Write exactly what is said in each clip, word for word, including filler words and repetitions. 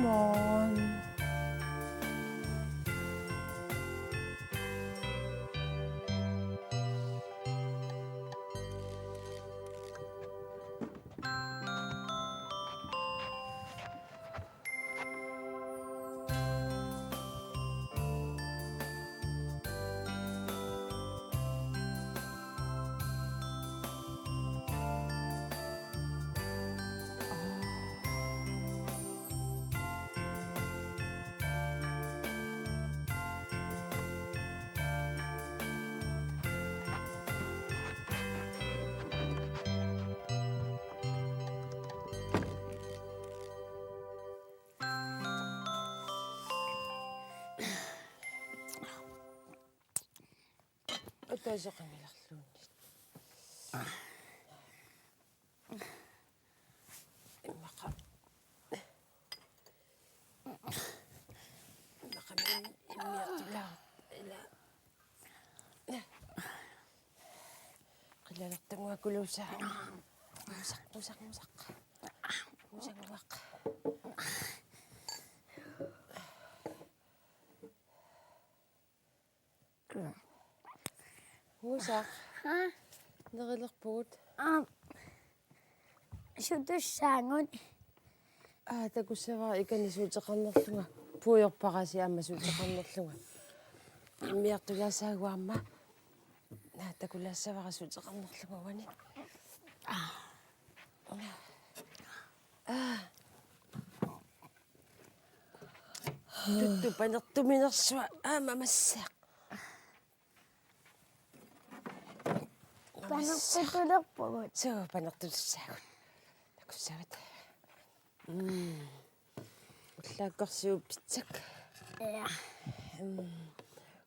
Morgen. Ataaseq qangilarluunniit. Immaqa. Immaqa min immiartulaaq ila. Qilalertunnguaq kuluusaq. Qusaq, qusaq, qusaq. Qusannguaq. Qusaq. Aa. Nerilerpugut. Aa. Sutussaagut. Aa, takussavara ikani suuteqarnerlunga. Puigorparasi aamma suuteqarnerlunga. Immiartulaassaagut aamma. Naa, takulaassavara suuteqarnerlunga uani. Aa. Tuttu panertuminersua aamma massaaq. Panertutulerpugut. Suu, panertutussaagut. Takussavat. Mm. Ullaakkorsiuppitsak. Ja. Mm.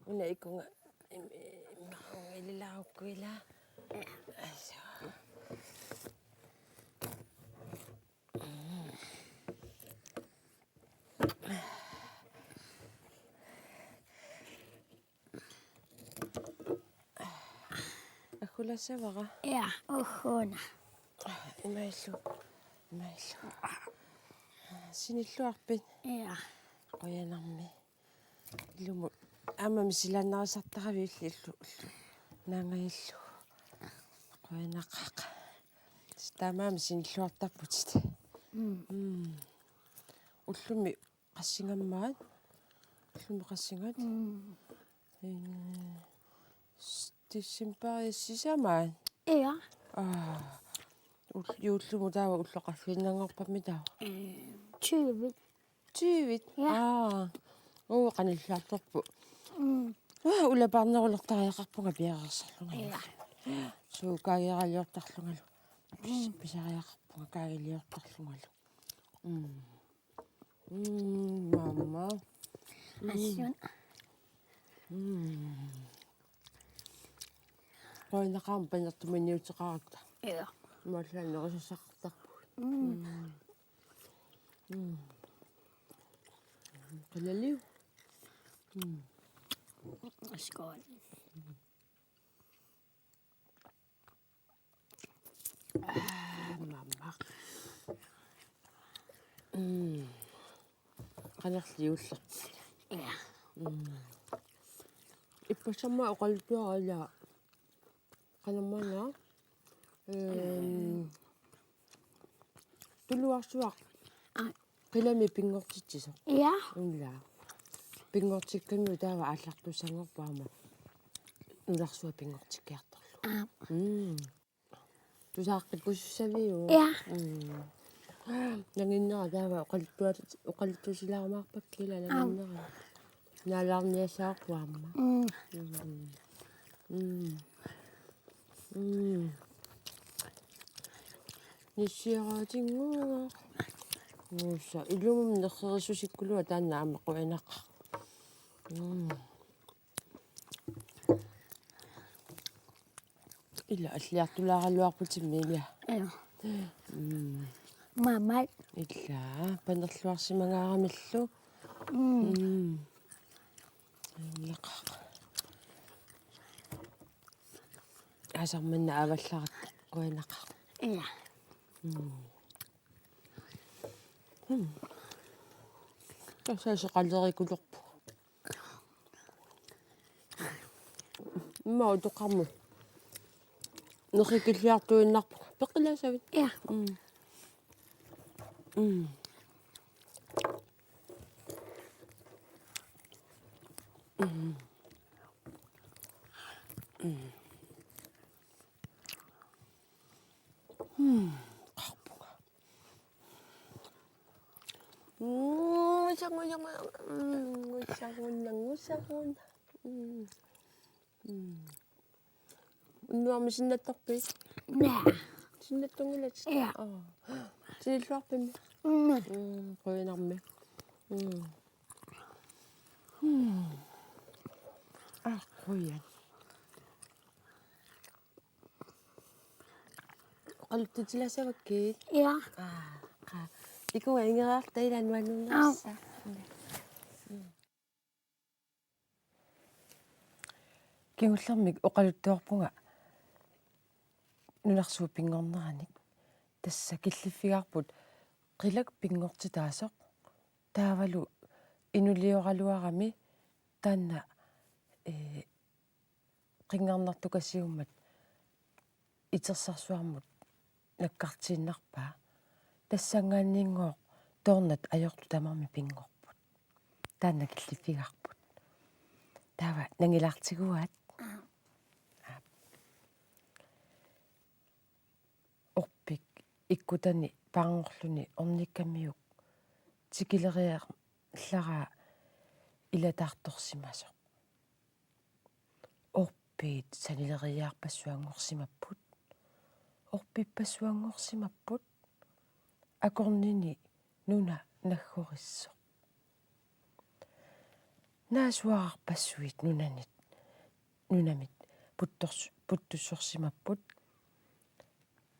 Una ikunga im-, immaqa ililaarukku ila. Ja. Suu. Agguaassavara? Ja, ugguuna. Imaillu. Imaillu. Sinilluarpit? Ja. Qujanarmi. Ilumut. Aamma misilaannarisartaravit illu, illu. Naangajallu. Qujanaqaaq. Taamaammat sinilluartarputit. Mm. Mm. Ullumi qassingammaat. Ullumi qassingat. Mm. Ee, s-, decembarip sisamaat. Ja. Aa. Ul-, juullimi taava ulloqarfiinnanngorpammi taava? Ee, tyve. Tyve? Ja. Aa. Uu, qanilliartorpoq. Mm. Aa, ulapaarnerulertariaqarpunga piareersarlunga. Ja. Suu, kaagiliortarlungalu. Pis-, mm, pisariaqarpunga kaagiliortarlungalu. Mm. Mm, mamma. Mm. Assut. Mm. Qujanaqaaq panertuminiuteqaratta. Ja. Imaallaat nerisassaqartarpugut. Mm. Mm. Mm. Qilaliu. Mm. Skål. Aa, mamma. Mm. Qanerli juullerput? Ja. Mm. Ippassaq aamma oqaluttuara ila. Qanormaana? Ehm, tuluarsuaq. Aa. Qilami pinngortitsisoq. Ja. Ila. Pinngortikkanngilaq taava aallartussanngorpoq aamma. Nunarsuaq pinngortikkiartorlugu. Aa. Mm. Tusaaqqikkusussaviuk? Ja. Mm. Nanginnera taava oqaluttuat-, oqaluttusilaarumaarpakka ila. Aa. Nanginnera. Naalaarniassavarput aamma. Mm. Mm. Mm. Mm. Nissiaraatinnguuvoq. Nuussa ilumut nerrerisusikkuluaq taanna aamma qujanaqaaq. Mm. Ila alliartulaaraluarputimmi ila. Ja. Mm. Mamma. Ila panerluarsimangaaramillu. Mm. Mm. Qujanaqaaq. Aasaq manna aavallaratta qujanaqaaq. Ja. Mm. Mm. Tassa qalerikulorpu. Immaqa utoqqarmut. Nerikilliartuinnarpunga. Peqqilaasavit? Ja. Mm. Mm. Mm. Mm. Mm. Qarpunga. Mm, sangu, sangu, mm, sangu, sangu, sangu. Mm. Mm. Unnuarmi sinnattorpit? Naa. Sinnattunngilatit? Ja. Aa. Sinilluarpimmi? Mm. Mm, qujanarmi. Mm. Mm. Aa, qujan. Oqaluttutilaassavakkit? Ja. Aa, qa. Iku ingerlaarta ila nuannernersa. Aa. Mm. Kingullermik oqaluttuarpunga nunarsuup pinngorneranik. Tassa killiffigaarput qilak pinngortitaasoq. Taavalu inulioraluarami taanna, ee, qinngarnartukasiummat itersarsuarmut nakkartiinnarpaa. Tassanngaanniinngooq toornat ajortut tamarmik pinngorput. Taanna killiffigaarput. Taava nangilaartiguaat. Aap. Orpik ikkutani paarngorluni ornikkamiuk tikileriallaraa ilataartorsimasoq. Orpiit sanileriiaarpassuanngorsimapput. Orpippassuanngorsimapput. Akornanni nuna naggorissoq. Naasuararpassuit nunanit, nunamit puttors-, puttussorsimapput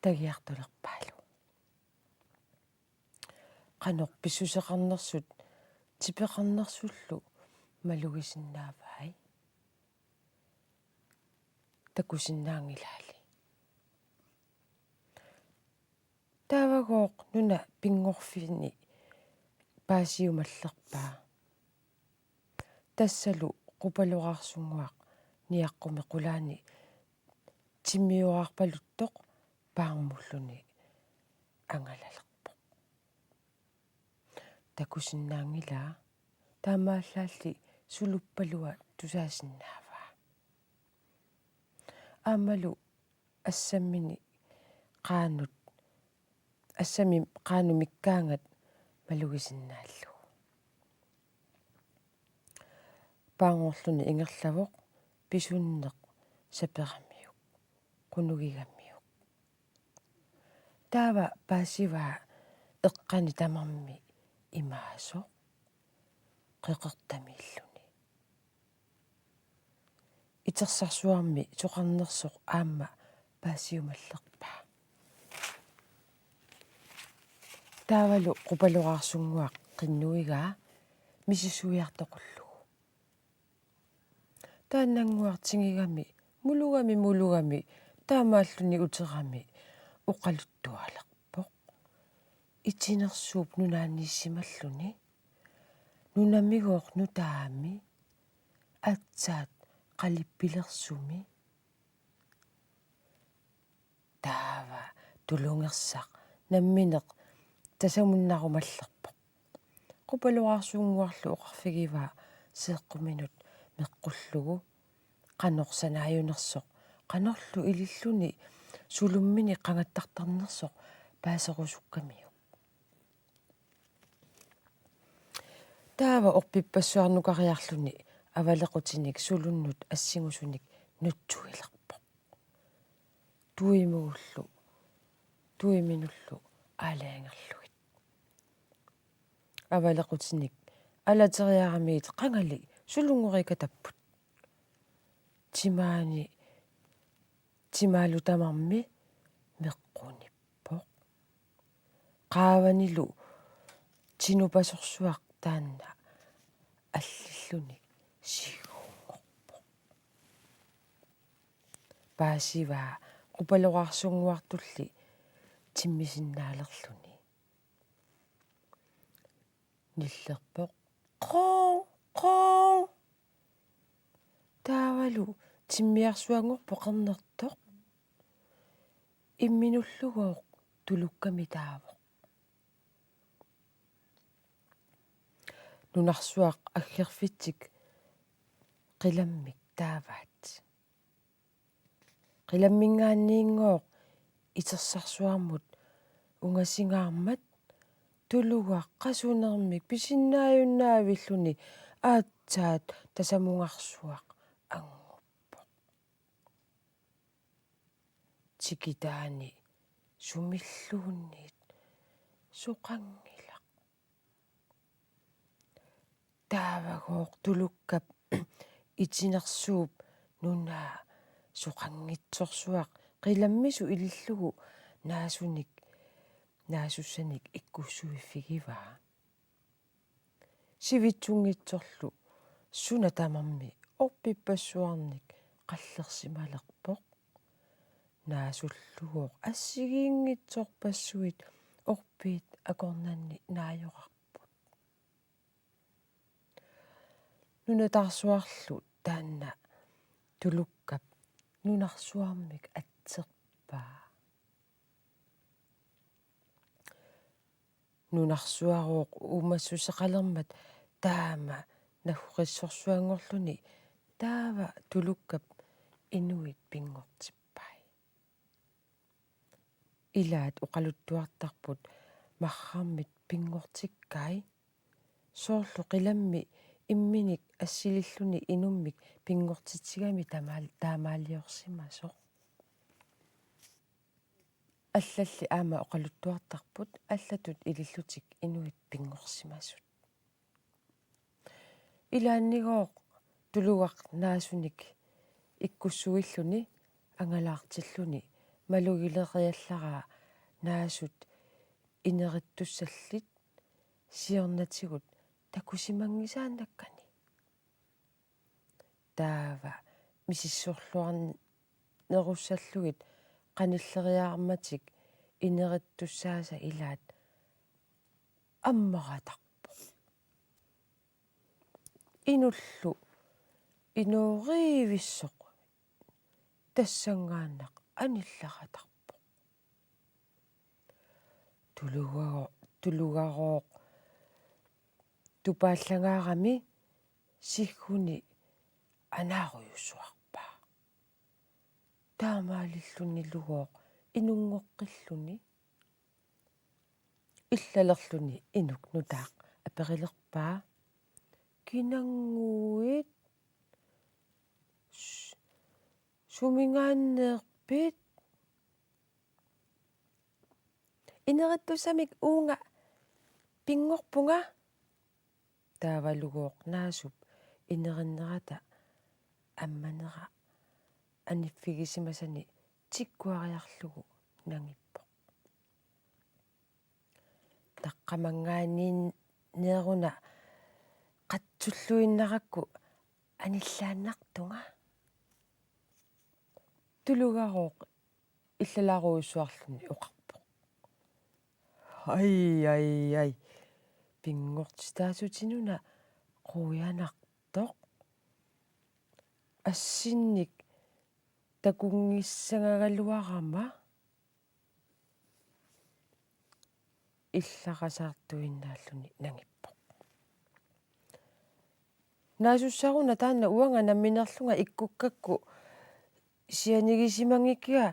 tagiartulerpaalu. Qanoq pissuseqarnersut tipeqarnersullu malugisinnaavai. Takusinnaanngilaali. Taavagooq nuna pinngorfini paasiumallerpaa. Tassalu qupaloraarsunnguaq niaqqumi qulaani timmioraarpaluttoq paarmulluni angalalerpoq. Takusinnaanngilaa, taamaallaalli suluppalua tusaasinnaavaa. Aammalu assammini qaanut, assammi qaanut mikkaangat malugisinnaallugu. Paarngorluni ingerlavoq pisunneq saperamiuk, qunugigamiuk. Taava paasivaa eqqani tamarmi imaasoq qeqertamiilluni. Itersarsuarmi soqarnersoq aamma paasiumallerpaa. Taavalu qupaloraarsunnguaq qinnuigaa misissuiartoqullugu. Taannannguaq tingigami, mulugami, mulugami, taamaalluni uterami oqaluttualerpoq. Itinersuup nunaaniissimalluni, nunamigooq nutaami, aatsaat qalippilersumi. Taava tulungersaq nammineq tasamunnarumallerpoq. Qupaloraarsunnguarlu oqarfigivaa seeqquminut meqqullugu qanoq sanaajunersoq, qanorlu ililluni sulummini qangattartarnersoq paaserusukkamiuk. Taava orpippassuarnukariarluni avalequtinik sulunnut assingusunik nutsuilerpoq. Tuimugullu, tuiminullu aalajangerlugit. Avalequtinik alateriaramiit qangali sulunngorikatapput. Timaani, timaalu tamarmi meqqunippoq. Qaavanilu tinupasorsuaq taanna allilluni sigunngorpoq. Paasivaa qupaloraarsunnguartulli timmisinnaalerluni. Nillerpoq Qoo, qoo. Taavalu timmiarsuanngorpoq qernertoq. Imminullugooq tulukkami taavoq. Nunarsuaq aggerfitsik qilammik taavaat. Qilamminngaanniinngooq itersarsuarmut ungasingaarmat tulugaq qasunermik pisinnaajunnaavilluni aatsaat tasamungarsuaq anguppoq. Tikitaani sumilluunniit soqanngilaq. Taavagooq tulukkap itinersuup nunaa soqanngitsorsuaq qilammisut ilillugu naasunik, naasussanik ikkussuiffigivaa. Sivitsunngitsorlu suna tamarmi orpippassuarnik qallersimalerpoq. Naasullugu assigiinngitsorpassuit orpiit akornanni naajoqarput. Nunataarsuarlu taanna tulukkap nunarsuarmik atserpaa. Nunarsuarooq uumassuseqalermat taama naggoqissorsuanngorluni taava tulukkap inuit pinngortippai. Ilaat oqaluttuartarput marrarmit pinngortikkai. Soorlu qilammi imminik assililluni inummik pinngortitsigami tamaal-, taamaaliorsimasoq. Allalli aamma oqaluttuartarput allatut ilillutik inuit pinngorsimasut. Ilaannigooq tulugaq naasunik ikkussuilluni angalaartilluni malugileriallaraa naasut inerittussallit siornatigut takusimanngisaannakkani. Taava misissorluarnerussallugit qanilleriarmatik inerittussaasa ilaat ammaratarpoq. Inullu inooriivissoq tassanngaannaq anillaratarpoq. Tulugaro-, tulugarooq tupaallangaarami sigguni anaarujussuarpaa. Taamaalillunilugooq inunngoqqilluni. Illalerluni inuk nutaaq aperilerpaa: Kinannguit? S-, sumingaanneerpit? Inerittussamik uunga pinngorpunga. Taavalugooq naasup inerinnerata ammanera aniffigisimasani tikkuariarlugu nangippoq. Taqqamanngaanniinneeruna qatsulluinnarakku anillaannartunga. Tulugarooq illalaarujussuarluni oqarpoq: Ai, ai, ai. Pinngortitaasutinuna quianartoq. Assinnik takunngissangagaluarama. Illaqasaartuinnaalluni nangippoq. Naasussaruna taanna uanga nammineerlunga ikkukkakku sianigisimanngikkiga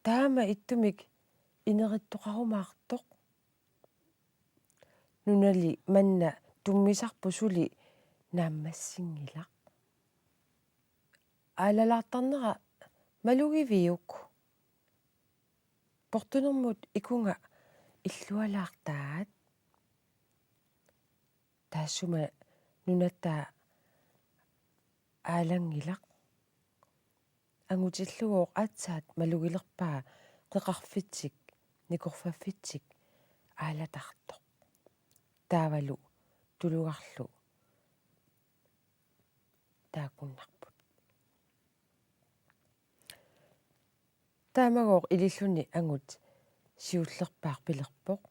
taama ittumik inerittoqarumaartoq. Nunali manna tummisarput suli naammassinngilaq. Aalalaartarnera malugiviuk? Portunermut ikunga illualaartaat. Taassuma nunataa aalanngilaq. Angutillugu aatsaat malugilerpaa qeqarfitsik nikorfaffitsik aalatartoq. Taavalu tulugarlu taakkunnarput. Taamagooq ililluni angut siullerpaaq pilerpoq: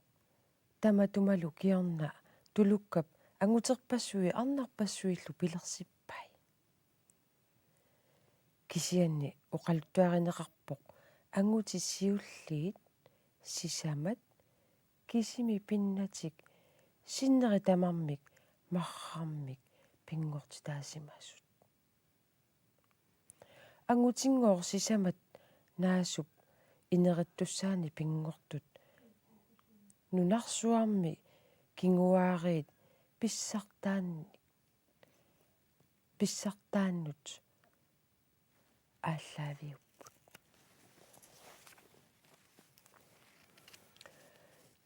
Tamatumalu kingorna tulukkap anguterpassuit arnarpassuillu pilersippai. Kisianni oqaluttuarineqarpoq angutit siulliit sisamat kisimi pinnatik sinneri tamarmik marrarmik pinngortitaasimasut. Angutinngooq sisamat naasup inerittussaani pinngortut nunarsuarmi kinguaariit pissartaan-, pissartaannut aallaaviupput.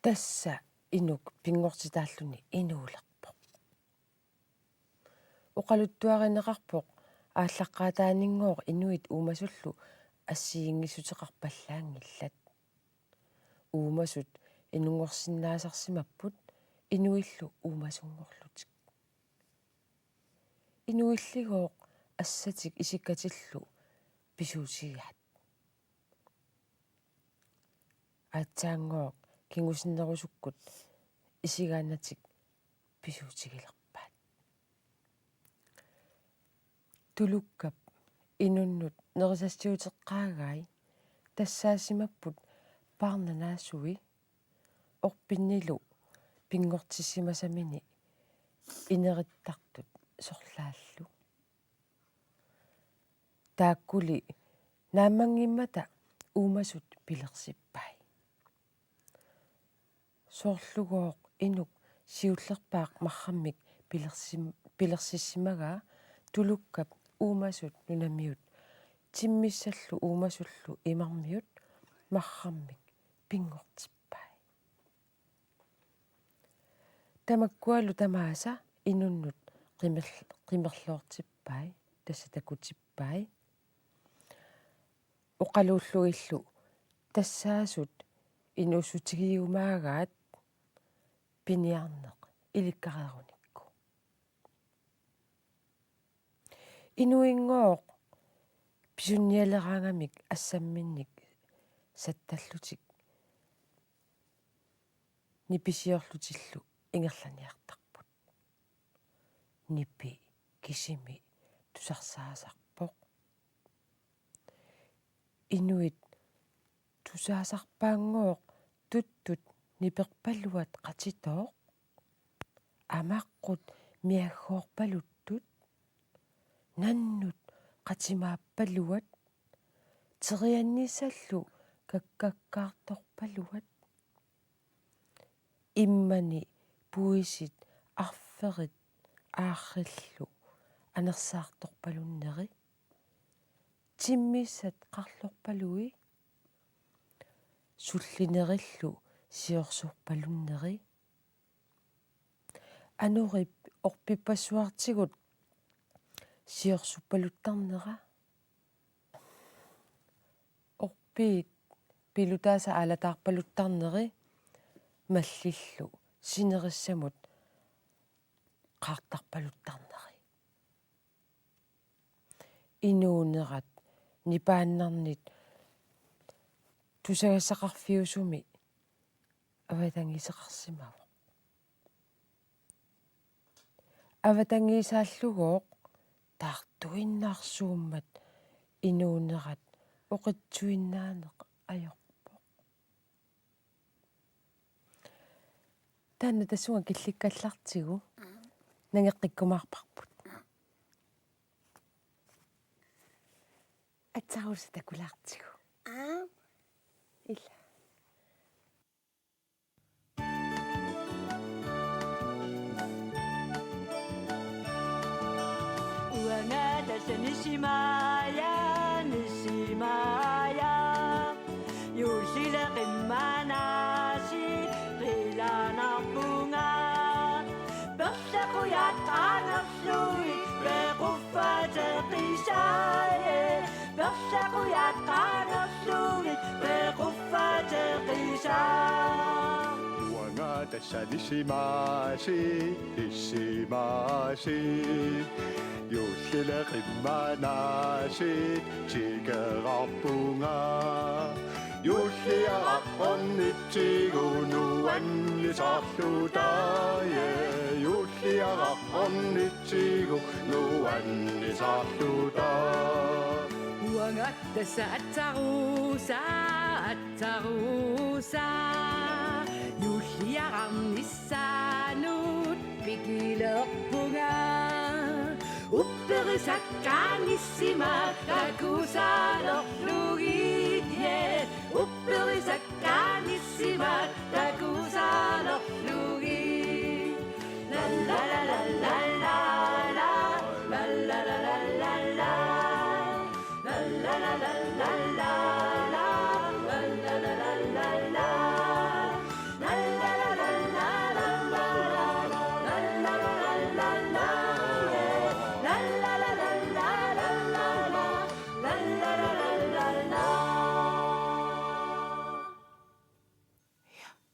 Tassa inuk pinngortitaalluni inuulerpoq. Oqaluttuarineqarpoq aallaqqaataaninngooq inuit uumasullu assigiinngissuteqarpallaanngillat. Uumasut inunngorsinnaasarsimapput inuillu uumasunngorlutik. Inuilligooq assatik isikkatillu pisuutigaat. Aatsaanngooq kingusinnerusukkut isigaannatik pisuutigilerpaat. Tulukkap inunnut nerisassiuteqqaagai tassaasimapput paarnanaasui orpinnilu pinngortissimasamini inerittartut sorlaallu. Taakkuli naammanngimmata uumasut pilersippai. Soorlugooq inuk siullerpaaq marrammik pilersim-, pilersissimagaa tulukkap uumasut nunamiut timmissallu uumasullu imarmiut marrammik pinngortippai. Tamakkualu tamaasa inunnut qimerl-, qimerloortippai, tassa takutippai. Oqaluullugillu tassaasut inuussutigiumaagaat piniarneq ilikkareerunikku. Inuinngooq pisunnialeraangamik assamminnik sattallutik nipisiorlutillu ingerlaniartarput. Nipi kisimi tusarsaasarpoq. Inuit tusaasarpaanngooq tuttut niperpaluat qatitooq. Amaqqut miaggoorpaluttut. Nannut qatimaappaluat. Teriannisallu kakkakkaartorpaluat. Immani puisit arferit aarrillu anersaartorpalunneri. Timmissat qarlorpalui. Sullinerillu siorsorpalunneri. Anorip orpippassuartigut siorsuppaluttarnera. Orpiit pilutaasa aalataarpaluttarneri mallillu sinerissamut qaartarpaluttarneri. Inuunerat nipaannarnit tusagassaqarfiusumi avatangiiseqarsimavoq. Avatangiisaallugooq taartuinnarsuummat inuunerat oqitsuinnaaneq ajorpoq. Taanna tassunga killikkallartigu. Aap. Nangeqqikkumaarparput. Aap. Aatsaat takulaartigu. Aap. Ila. Uanga tassa Nissimi-Maja, Nissimi-Maja. Juullile qimmanaasiit qilaanarpunga. Perlaqujat qaangerlugit pequffateqisaaje. Perlaqujat qaangerlugit pequffateqisaa. Uanga tassa Nissimi-Maja, Nissimi-Maja. Juullile qimmanaasiit tikerarpunga. Juulliaraq ornitsigu nuannisarluta, ja. Juulli- Ornitsigu nuannisarluta. Uanga tassa atsaruusa, atsaruusa. Juulliararnissaanut pikilerpunga. Upperisakkaat nissimat takusalerlugit, yeah. Upperisakkaat nissimat takusalerlugit. La la la la la la. La la la la la la. La la la la la la. La la la la la la.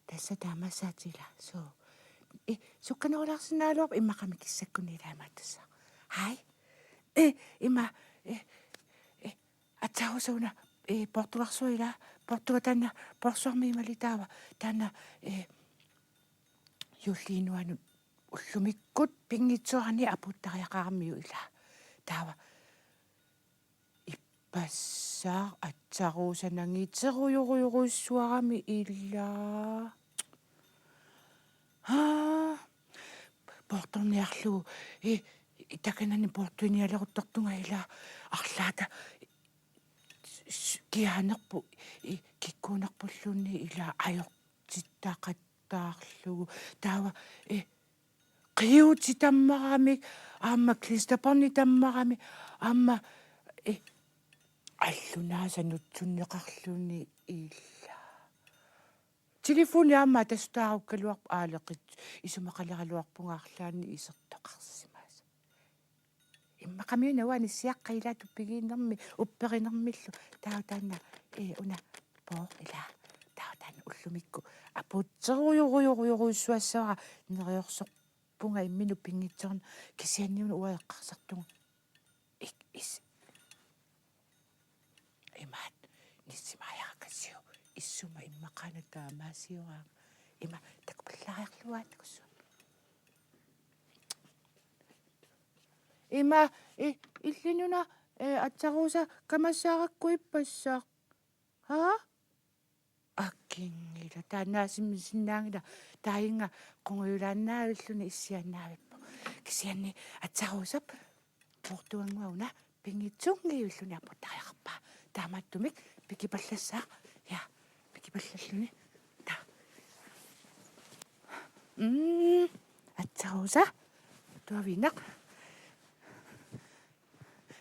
Tassa taamaassaaq ila. Suu. Eh, sukkanerulaarsinnaagaluarput, immaqa mikissakkunni ilaa imaattussaq. Hai. Eh, ima, eh, eh, atsaruusa una, eh, poortugarsuaq ila, poortuga taanna, poorsuarmi imali taava, taanna, eh, juulliit nuanut ullumikkut pinngitsoorani apuuttariaqaramiuk ila. Taava, ippassaaq atsaruusa nangiterujorujorujussuarami ila. Haa. Poortorniarlugu, eh, takanani poortuinialeruttortunga ila arlaata s-, s-, kiaanerput, eh, kikkuunerpulluunniit ila ajortittaqattaarlugu. Taava, eh, qiuti tammaramik, aamma klisterbåndi tammaramik, aamma, eh, allunaasa nutsunneqarluni ila. Telefoni aamma tasutaarukkaluarpoq, aaleqit isumaqaleraluarpunga arlaanni isertoqarsimasoq. Immaqami una uani siaqqat ila tupigiinnermi upperinermillu. Taava taanna, eh, una pooq ila. Taava taanna ullumikkut apuutserujorujorujorujussuassavara, neriorsorpunga imminut pinngitsoorani, kisianni una uanga eqqarsartunga. Ik-, is-. Imaat, nissimaajarakasiu, issuma immaqaana taamaasiuaanga. Ima, takupallaariarlugu takussuaq. Ima, i-, illinuna, eh, atsaruusa kamassaarakku ippassaaq. Haa? Akinngila, taanna asimmi sinnaanngila, taajunga qungujulaannaavilluni issiaannaavippoq. Kisianni atsaruusap poortugannguaq una pinngitsuunngivilluni apuuttariaqarpaa. Taamaattumik pikipallassaaq. Ja, pikipallalluni. Taa. Mm, atsaruusa. Tuaviinnaq.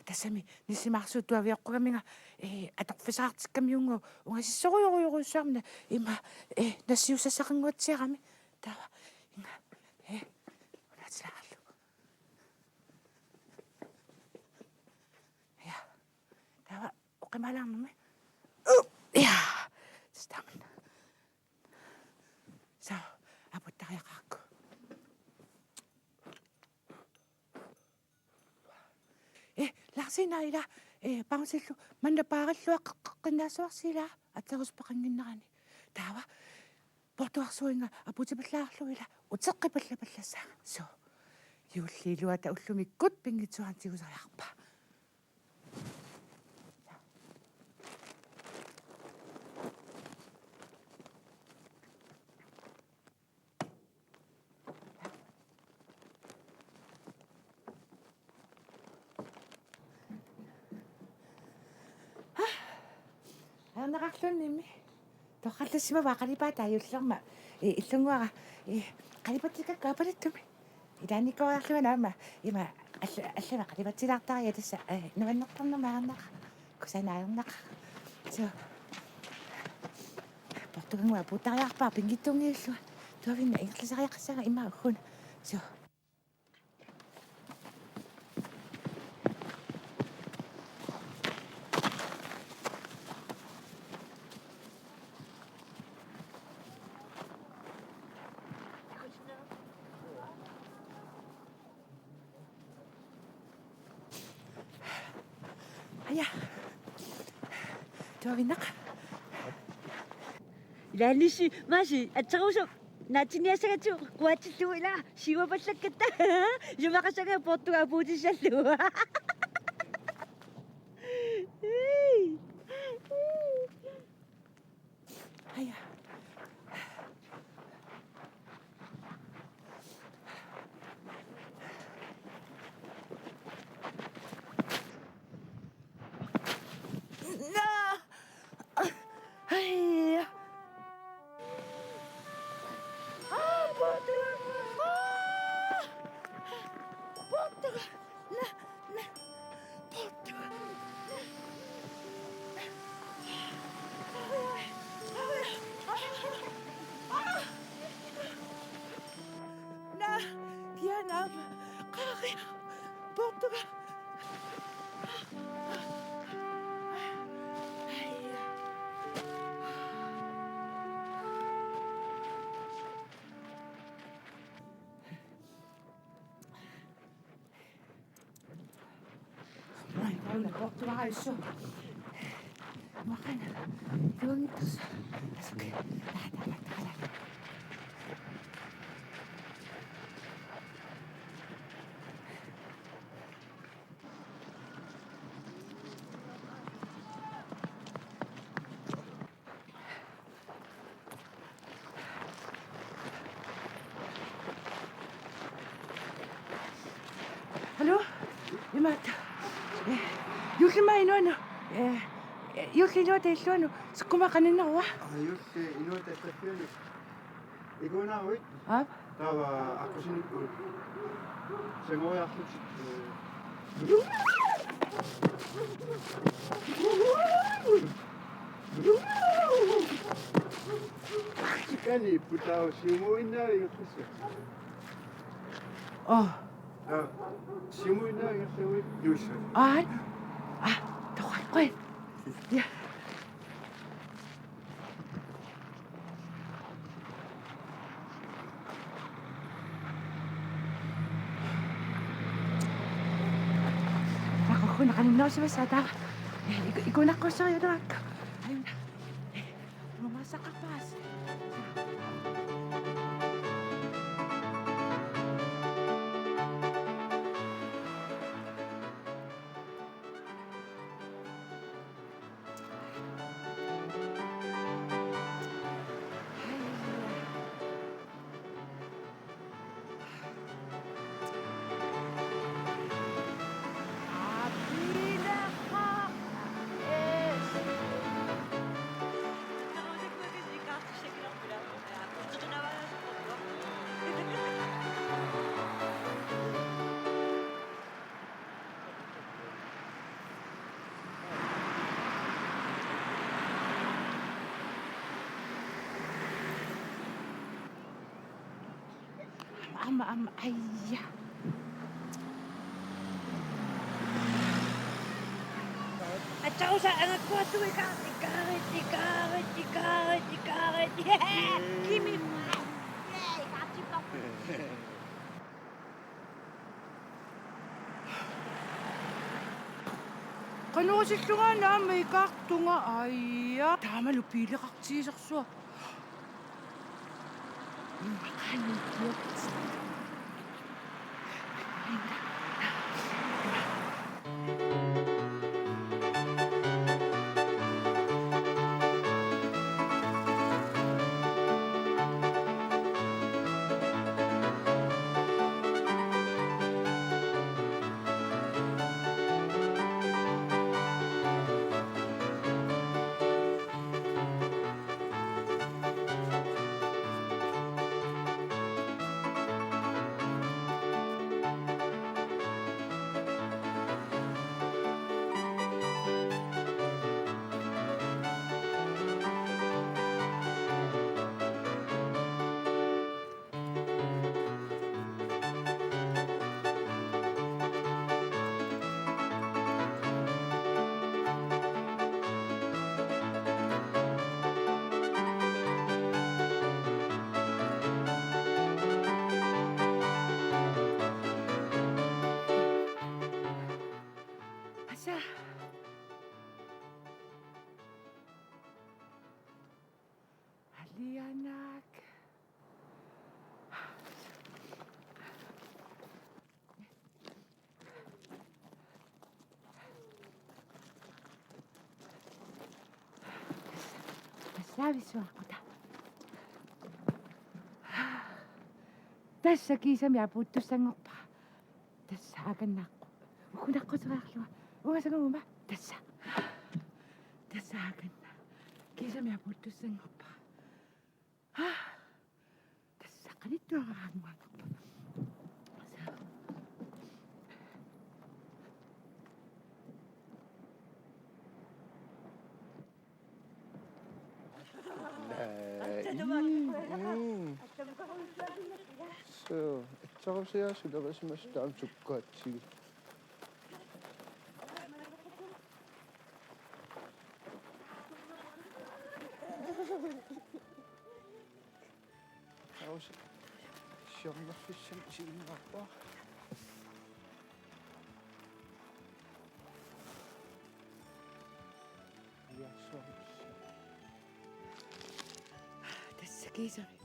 Tassami nissimaarsuup tuavioqqugaminga, eh, atorfisaartikkamiunngu ungasissorujorujorujussuarmik ima, eh, nassiussassaqannguatsiarami. Taava, inga, eh, unaatilaarlugu. Ja. Taava, oqimaalaarnermi. Uh, ja. Stammen. Suu, apuuttariaqarakku. Eh, Larsina ila, eh, pausillu manna paarilluaqqeqqinnaassuarsi ila atsaruusap peqannginnerani. Taava poortugarsuaq inga apuutipallaarlugu ila uteqqipallapallassaanga. Suu. Juulliit iluata ullumikkut pinngitsoorani tigusariaqarpaa. Ajornaqarluunniimmi. Torrallassimavaa qalipaat taajullerma. I-, illunnguara. I-, qalipatsikka kaapalittumi. Ilaannikkooriarlunga aamma. Ima alla-, allana qalipatsilaartariaqarpara tassa, eh, nuannertarnerma ajornaqaaq. Kusanaq ajornaqaaq. Suu. Poortugannguaq apuuttariaqarpara pinngitsuunngivillunga. Tuaviinnaq ingerlasariaqassaanga ima ugguna. Suu. Aja. Tuaviinnaq. Ilaannissi maasi atsaruusa. Naatsiniassagatsigu quatsillugu ila siuapallakkatta. Isumaqassagatsigu Portugal puutissallugu. Aja. Naa! Ai! Aa, puuttuga! Aa! Puuttuga! Naa, naa, puuttuga! Naa, kianaam, qaariaq, puuttuga! Ai, taanna portugarissu. Maqana. Tuanngittarsa. Asuki. Taa, taa, taa, taa. Hallo? Imaattoq. Eh, juullimmagu inuuneq. Eh, eh, juulli inuup illuanut. Sukkumaaq qaninnerua? Aa, juulli inuup tallaffianut. Ikuunaaruit? Aap. Taava aqqusinerput. Sangoriarlutit. Kani putau siumuinnaa ingerlassavat. Oh. Aa, siumuinnaa ingerlavuit juussut. Aa. Ah, toqaqqui. Ja. Naqakkuna qaninnerussaaq taava. Iku-, ikuunaqqusserialuakka. Ajuna. Umassaqarpaas. Aamma, aamma, aja. Aatsaat angakkuassui ikaar, ikaarit, ikaarit, ikaarit, ikaarit. Kimi. Qanoq sillunga aamma ikaartunga, aja. Taamalu biileqartigisorsuaq. Avissuaqquta. Tassa kiisami apuuttussanngorpara. Tassa akannaqqu. Ukunaqquteriarlunga. Ungasaguma. Tassa. Tassa akanna. Kiisami apuuttussanngorpara. Tassa qanittuaraanguaqarpa. Naa, ii, mm. Suu, itsarusiaa sulerisimasut taama sukkaatsigit. Aus siornerfissamik tiinnarpoq. Iassuarnissaa. Tassa kiisami